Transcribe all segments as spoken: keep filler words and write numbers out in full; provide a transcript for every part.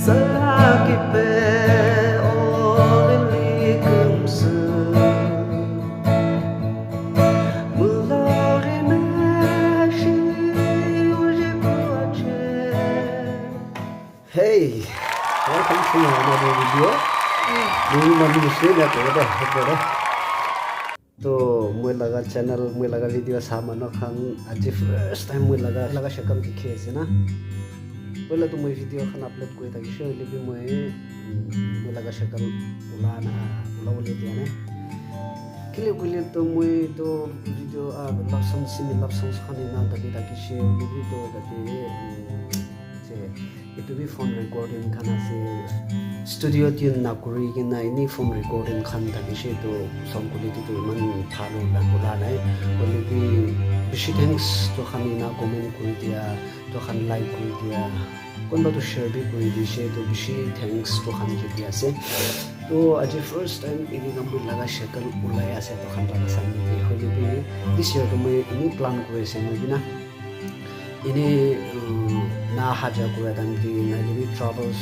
Hey, welcome to another video. Mui manu bishi na kore de, kore de. To moi laga channel, moi laga video sa manu khan aji first time moi laga, laga shakal dikhi ase na. Poila to moi video khan upload kuri thakishe, hoile bi moi, mm, moi laga shakal ula na, ula bole dia nai. Kile koile to moi to video, ah, love song, simi love songs khan ena dali thakishe, hoile bi to tate, mm, je, etu bi phone recording khan ase, studio tune na kuri kena eni phone recording khan thakishe, etu sound quality tu eman bhal hola, hola nai. Hoile bi bishi thanks to khan ena comment kuri dia, to khan like kuri dia, kunba to share bi kuri dishe, to bishi thanks to khan ke di ase. To aji first time eni number laga shakal ulai ase to khan laga samne te. Hoile bi this year to moi eni plan kuri ase moi bi na. Ene, um, na aha ja kura time te, na hoile bi travels,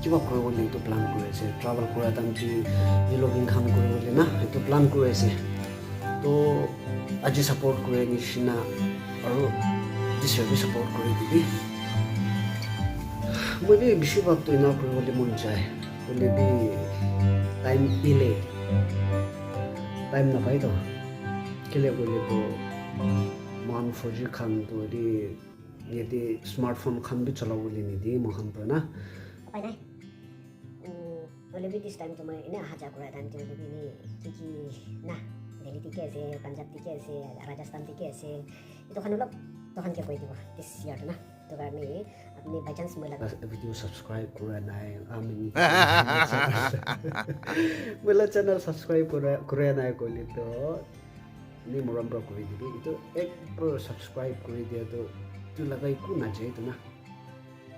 kiba kuri bole etu plan kuri ase, travel kura time te, vlogging khan kuri bole na, etu plan kuri ase. To, aji support kuri nishina, aru this year bi support kuri dibi. Moi bi bishi bhag to ena kuri bole mon jai, hoile bi time ile, time napai to, kile koile to, Mohan four G khan tu yate, yate smartphone khan bi cholabole nidi mohan pra na. Upai nai. Mm, hoile bi this time tu moi ene aha ja kura time te hoile bi ene ki ki na, Delhi te ki ase, Punjab te ki ase, Rajasthan te ki ase, etu khan olop tohan ke koi dibo this year tu na. Etu karne apni by chance moi laga video subscribe kura nai, I mean, moi la channel subscribe kura, kura nai koile to, ni morom pra kuri dibi. Etu ek pro subscribe kuri dia to, tu laga eku na jai to na.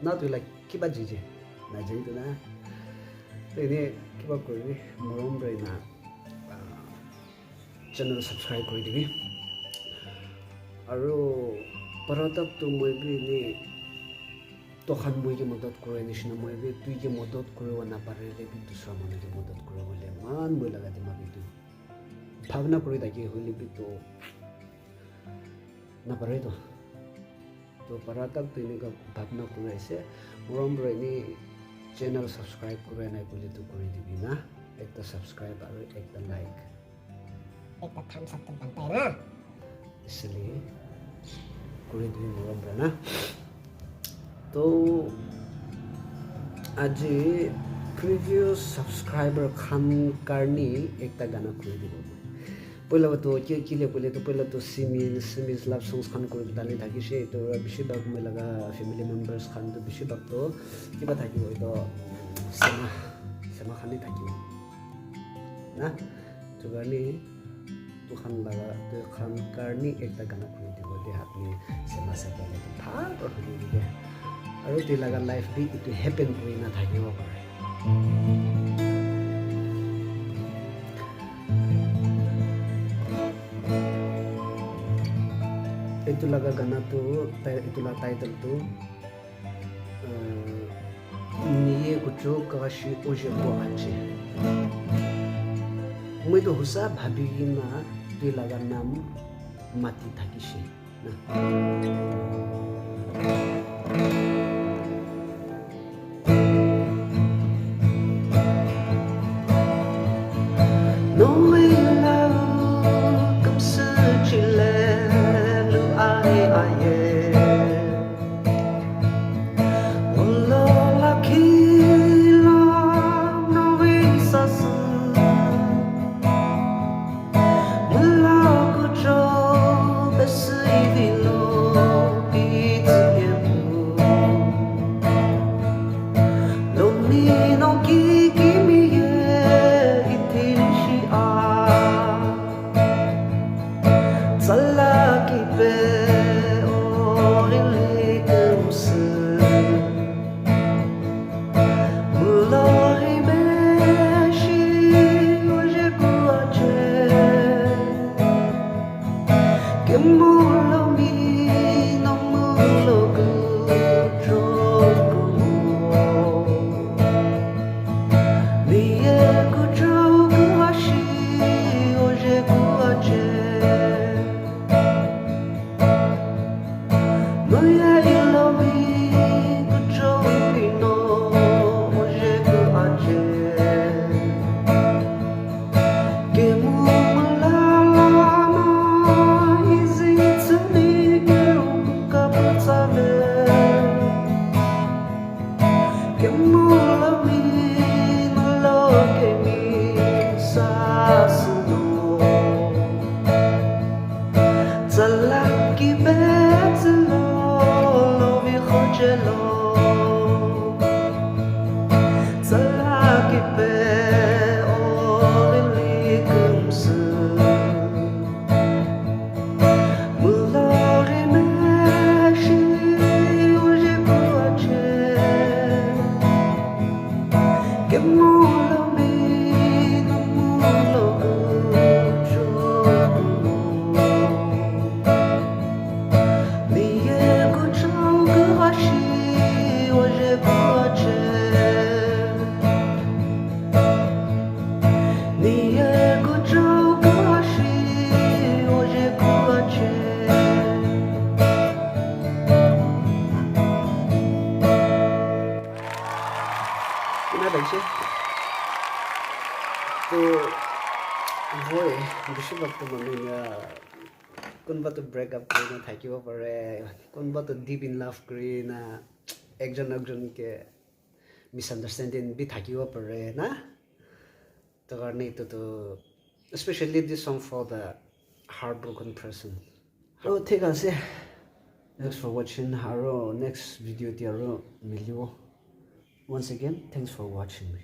Na tu la kiba jai jai. Na jai to na. Ene kiba kuri bi, morom pra na, ah, channel subscribe kuri dibi. Aru para tak tu moi bi ni to khan moi ke madad kura nishina moi bi tui ke madad kuribo na parile bi dusra manu ke madad kuribole eman moi laga dimag etu. Bhabna kuri thaki hoile bi to napare to. To para tak to enika bhabna kuri ase. Morom pra eni channel subscribe kura nai koile to kuri dibi na. Ekta subscribe aru ekta like. Ekta thumbs up to bantai na. Isliye kuri dibi morom pra na. To aji previous subscriber khan karni ekta gana kuri dibo. Poila to ki, kile koile to poila to simi, simi love songs khan kuri dali thakishe. To bishi bhag moi laga family members khan to bishi bhag to kiba thakibo to sema, sema khan hi thakibo. Na? Etu karne, tu khan laga, tu khan karne ekta gana khuli dibo de, apni sema sa kene tu bhal para khuli dibo de. Aru tu laga life bi etu happen kuri na thakibo pare. Etu laga gana tu, tai-, etu la title tu, Niye kucho kashi oje ko ache. Moi to husa bhabi na tui laga nam mati thakishe. Kina paise? To, boy, bishi bhag to manu ena kunba to break up kurina thakibo pare, kunba to deep in love kurina ekjon ekjon ke misunderstanding bi thakibo pare na. To karne etu to, especially this song for the heartbroken person. Oh, thik ase. Thanks for watching. Aro next video te aro milibo. Once again, thanks for watching.